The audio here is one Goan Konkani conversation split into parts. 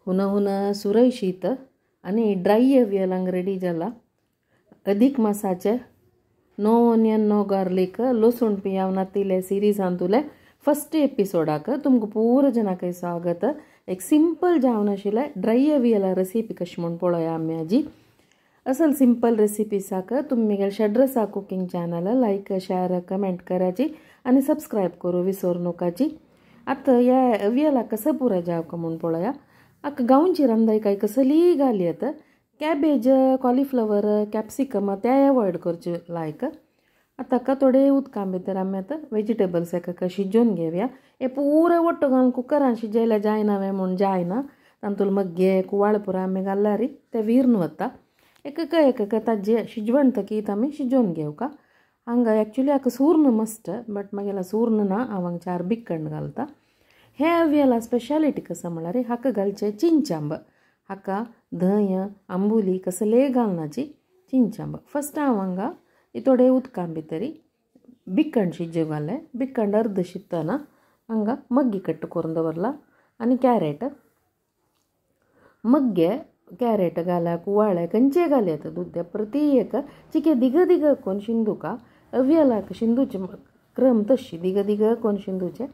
हुना हुना सुरय शीत आनी ड्राय अवियल हांगा रेडी जाला. अधिक मासाचे नो ऑनियन नो गार्लीक लसूण पियाव नातिले सिरीजांतुले फस्ट एपिसोडाक तुमकां पूरा जनाक स्वागत. एक सिंपल जावन आशिल्लें ड्राय अवियला रेसिपी कशी म्हूण पळोवया आमी आजी. असल सिंपल रेसिपीसाक तुमी म्हगेले Shadrasa cooking channel like share comment कराची आनी सबस्क्रायब करूं विसरू नकाची. आतां ह्या अवियला कसं पुरा जावका म्हूण पळोवया. आतां गांवची रांदाय काय कसलीय घाली आतां कॅबेज कॉलिफ्लवर कॅप्सिकम ते एवॉयड करचे लायक. आतां ताका थोडे उदकां भितर आमी आतां वेजिटेबल्स एका शिजोवन घेवया. हे पुरो वट्टो घालून कुकरान शिजयल्यार जायना वे म्हूण जायना. तातूंत मग्गे कुवाळ पुरो आमी घाल्यार ते विरून वता. एक एक ताजे शिजवण तकीत आमी शिजोवन घेवका. हांगा एक्चुली हाका सूर्ण मस्ट बट मागीर सूर्ण ना, हांव हांगा चार बिकण घालता. हे अवियला स्पेशालिटी कसं म्हळ्यार हाका घालचें चिंचांब. हाका धंय आंबुली कसलेय घालनाची चिंचांब. फस्ट हांव हांगा थोडे उदकां भितरी बिकण शिजोवंक घालें. बिकण अर्द शिजतना हांगा मग्गी कट करून दवरला आनी कॅरेट मग्गे कॅरेट घाल्या कुवाळे खंयचे घाले आतां दुद्या प्रती एक चिके दिग दिग कोण शिंदुका अवियलाक शिंदूचे क्रम तशी दिग दिग कोण शिंदूचे.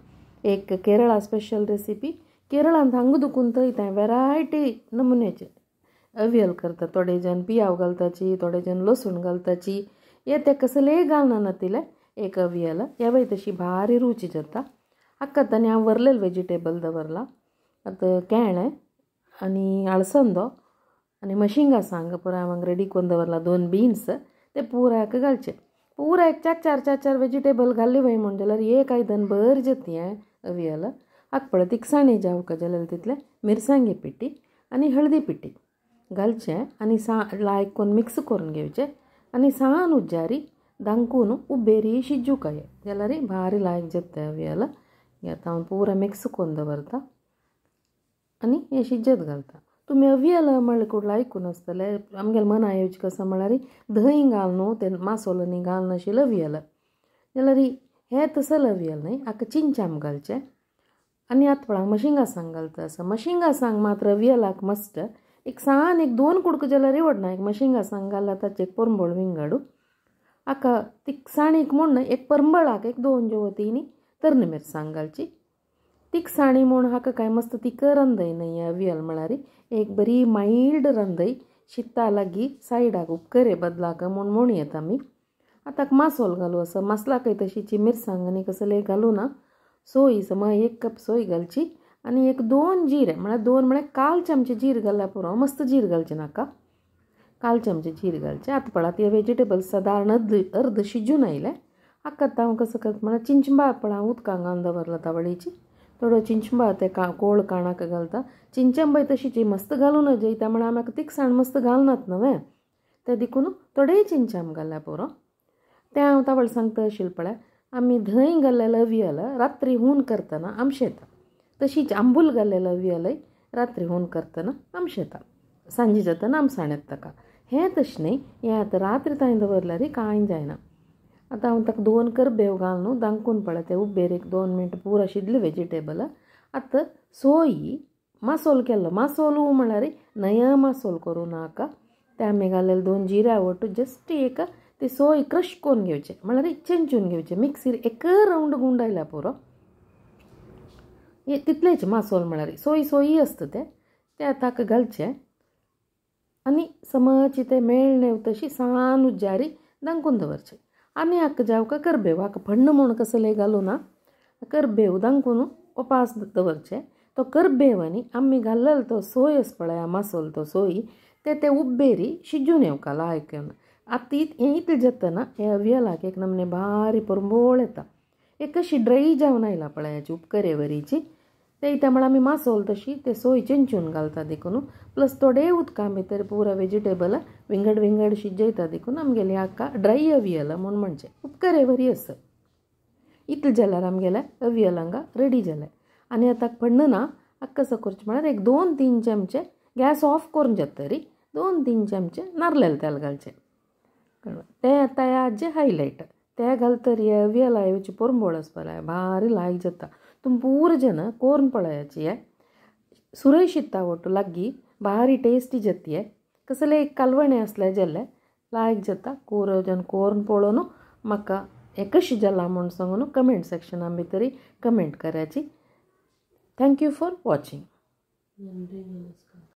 एक केरळा स्पेशल रेसिपी. केरळांत हांगा दुखून थंय थंय वेरायटी नमुन्याचे अवियल करता. थोडे जण पियाव घालताची, थोडे जण लसूण घालताची. हे ते कसलेय घालना नातिले एक अवियल हेवय तशी भारी रुची जाता. हाका आनी हांव वरलेले वेजिटेबल दवरला. आतां केळें आनी आळसंदो आनी मशिंगा सांग पुराय हांव रेडी करून दवरला. 2 बीन्स ते पुराय घालचे. पुराय एक चार चार चार चार वेजिटेबल घाल्ले वय म्हूण जाल्यार एक आयदन भर जाता हें अवियल. हाका पळय तिखसाणी जावका जाल्यार तितलें मिरसांगे पिठी आनी हळदी पिठी घालचें आनी सा लायक करून मिक्स करून घेवचें आनी सान उज्जारी दांकून उबेरी शिजूंक जाय जाल्यार भारी लायक जाता अवियल. आतां हांव पुरा मिक्स करून दवरता आनी हें शिजत घालता. तुमी अवियल म्हणलें कुडलो आयकून आसतलें. आमगेले मना येवचें कसो म्हळ्यार धंय घाल न्हू तें मासोलो न्ही घालनाशिल्लें अवियल जाल्यार हें तसलें अवियल न्हय. हाका चिंचाम घालचें आनी आतां पळय मशिंगा सांग घालता आसा. मशिंगा सांग मात्र अवियलाक मस्ट. एक सान एक 2 कुडको जाल्यार व्हडना. एक मशिंगा सांग घालता ताचें एक परंबळ विंगडू. हाका तिखसाणीक म्हूण एक परंबळाक एक 2 ज्यो 3 तरणी मिरसांग घालची. तिखसाणी म्हूण हाका काय मस्त तिख रंदय न्हय अवियल म्हळ्यार एक बरी मायल्ड रंदय शिता लागीं सायडाक उपकरे बदलाक म्हूण म्हूण येता आमी. आतां मासोल घालू आसा. मासलाकय तशीची मिरसांग आनी कसलें घालूं ना. सोय समज 1 कप सोय घालची आनी एक 2 जिरे म्हळ्यार 2 म्हळ्यार काल चमचे जीर घालल्यार पुरो. मस्त जीर घालचें नाका, काल चमचे जीर घालचें. आतां पळय ते वेजिटेबल्स सादारण अर्द शिजून आयले. हाका आतां हांव कसो करता म्हळ्यार चिंचबा पळय हांव उदकां घालून दवरला तावळीची. थोडो चिंचबा ते कोळ काणाक घालता. चिंचंबाय तशीची मस्त घालून जेयता म्हळ्यार आमी म्हाका तिखसाण मस्त घालनात न्हय ते देखून थोडेय चिंचाम घालल्यार पुरो. तें हांव तावळ सांगता आशिल्लें पळय आमी धंय घाल्लेलें अवियल रात्री हून करतना आमशेता. तशीच आंबूल घाल्लेलें अवियलय रात्री हून करतना आमशेता. सांजे जातना आमसाण येता ताका. हें तशें न्हय, हें आतां रात्री तांय दवरल्यार कांय जायना. आतां हांव ताका 2 करबेव घालून न्हू दांकून पळय ते उबेर एक 2 मिनटां पुरो शिजलें वेजिटेबल. आतां सोय मासोल केल्लो. मासोलू म्हळ्यार नया मासोल करूं नाका. ते आमी घाल्लेले 2 जिऱ्या वट्टू जस्ट एक ती सोय क्रश करून घेवचें म्हळ्यार चेंचून घेवचें. मिक्सीर एक रावंड गुंडायल्या पुरो. तितलेच मासोल म्हळ्यार सोय सोयी आसता तें तें आतां ताका घालचें आनी समज तें मेळणे तशी सान उज्जारी दांकून दवरचें. आनी हाका जावका करबेव. हाका फण्ण म्हूण कसलें घालूं ना. करबेव दांकून उपास दवरचें. तो करबेव आनी आमी घाल्लेलो तो सोय आसा पळय मासोल तो सोय ते ते उब्बेरी शिजून येवका लायक येवन. आतां हें इतलें जातना हे अवियलाक एक नमने भारी परंबोळ येता. एक कशी ड्राय जावन आयला पळय हाची उपकरे वरीची ते इत्या म्हळ्यार आमी मासोल तशी ते सोय चेंचून घालता देखून प्लस थोडे उदकां भितर पुरा वेजिटेबल विंगड विंगड शिजयता देखून आमगेले हाका ड्राय अवियल म्हूण म्हणचें उपकरे वरी आसा. इतलें जाल्यार आमगेलें अवियल हांगा रेडी जालें. आनी आतां फण्ण ना. हाका कसो करचें म्हळ्यार एक 2-3 चमचे गॅस ऑफ करून जातरी 2-3 चमचे नारलेलें तेल घालचें. तें आतां हाजें हायलायट. तें घालतरी अवियला येवची परंबोळ आसपा भारी लायक जाता. तुमी पूरा जण कोरून पळयाची. हे सुरय शिता वट्टू लाग्गी भारी टेस्टी जाती आहे. कसले एक कालवणे आसले जाल्यार लायक जाता. कोर जन कोर्न पळोवन म्हाका हें कशें जालां म्हूण सांगून कमेंट सेक्शना भितरी कमेंट करायची. Thank you for watching. Nandi नमस्कार.